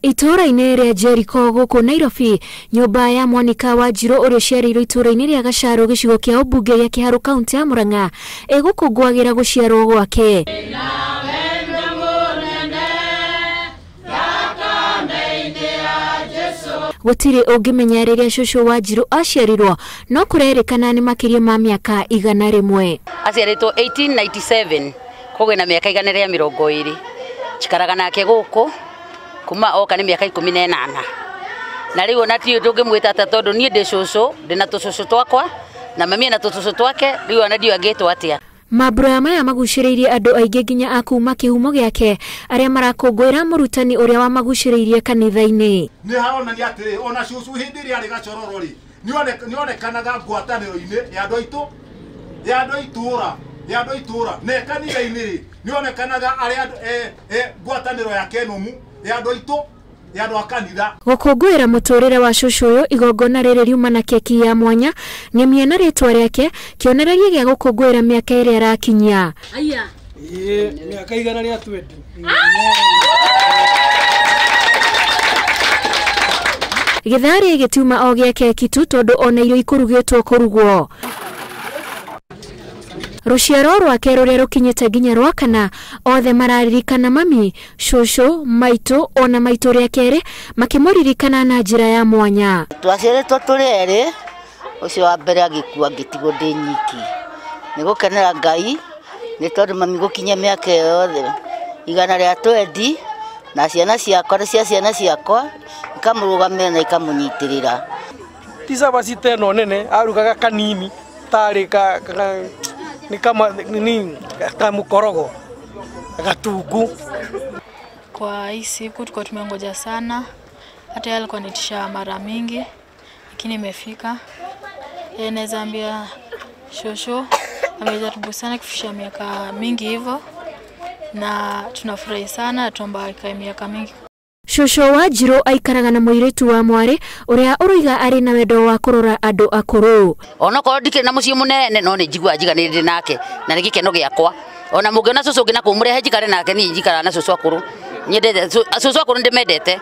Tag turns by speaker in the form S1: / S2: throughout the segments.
S1: Itũũra-inĩ rĩa Jericho gũkũ Nairobi, nyũmba ya Monica Wanjiru ũrĩa ũciarĩirwo itũũra-inĩ rĩa Gacaru gĩcigo kĩa ũmbunge gĩa Kĩharũ kaunti ya Murang'a ĩgũkũngũagĩra gũciarwo gwake. Gũtirĩ ũngĩmenya rĩrĩa cũcũ Wanjiru aciarirwo, no kũrerĩkana nĩ makĩria ma mĩaka 100.
S2: Aciarĩtwo 1897 koguo na mĩaka 120. Njikaraga nake gũkũ kuma oka nĩ mĩaka 18. Na rĩu ona tiũ tũngĩmwĩta ta tondũ niĩ ndĩ cũcũ, ndĩna tũcũcũ twakwa na mami ena tũcũcũ twake, rĩu ona ndiũ angĩtwo atĩa.
S1: Mambura maya magucĩrĩirie andũ aingĩ nginya a kuma kĩhumo gĩake arĩa marakũngũĩra mũrutani ũrĩa wamagucĩrĩirie kanitha-inĩ.
S3: Nĩ haronania atĩrĩ ona cũcũ hĩndĩ ĩrĩa arĩ gacororo rĩ nĩonekanaga ngwatanĩro-inĩ ya andũ aitũ ya andũ itũra ya andũ itũra na kanitha-inĩ rĩ nĩonekanaga arĩ ngwatanĩro yake nũmu ya andũ aitũ ya andũ a kanitha.
S1: Gũkũngũĩra mũtũrĩre wa cũcũ ũyũ, igongona rĩrĩ riuma na keki ya mwanya ng'emie na rĩtwa rĩake, kĩonereria gĩa gũkũngũĩra mĩaka ĩrĩa arakinyia.
S4: Aya. Ĩĩ, mĩaka 120.
S1: Gĩtharĩ gĩtiuma o gĩa keki tu tondũ ona irio ikũrugĩtwo kũrugwo. Rũciaro rwake rũrĩa rũkinyĩte nginya rwa kana othe mararirikana mami, cũcũ, maitũ ona maitũ rĩa kerĩ makĩmũririkana na njĩra ya mwanya.
S5: Twaciarĩtwo tũrĩ erĩ, ũcio wa mbere agĩkua ngĩtigwo ndĩ nyiki. Nĩ gũkenera Ngai nĩ tondũ mami gũkinyia mĩaka ĩyo yothe 120 na ciana ciakwa na cia ciana ciakwa ikamũrũgamĩrĩra na ikamũnyitĩrĩra.
S4: Ti cabaci ta ĩno nene arugaga kanini tarĩ ka ni kama nini kama mkorogo gatungu.
S6: Kwa hii siku tulikuwa tumengoja sana, hata yeye alikuwa anitisha mara mingi, lakini imefika. Naweza ambia shosho amejaribu sana kufikisha miaka mingi hivyo, na tunafurahi sana, tuomba akae miaka mingi.
S1: Cũcũ Wanjiru aikaraga na mũirĩtu wa mwarĩ ũrĩa ũroiga arĩ na wendo wa kũrora andũ akũrũ.
S2: Onokorwo ndikĩrĩ na mũciĩ mũnene no nĩ njiguaga njiganĩire nake na nĩ gĩkeno gĩakwa. Ona mũngĩona cũcũ ũngĩ na kũu mũrehe njikare nake, niĩ njikaraga na cũcũ akũrũ. Nyendete cũcũ akũrũ ndĩmendete.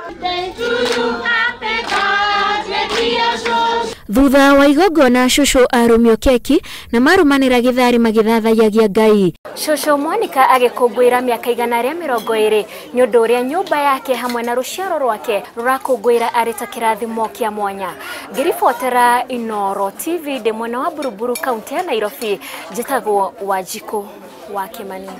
S1: Thutha wa igongona cũcũ arũmio keki na marũmanĩra gĩtharĩ magĩthathaiyagia Ngai. Cũcũ Monica agĩkũngũĩra mĩaka 120 nĩ ũndũ ũrĩa nyũmba yake hamwe na rũciaro rwake rũrakũngũĩra arĩ ta kĩrathimo kĩa mwanya. Ngĩribotera Inooro TV ndĩ mwena wa Buruburu kaunti ya Nairobi, njĩtagwo Wanjikũ wa Kĩmani.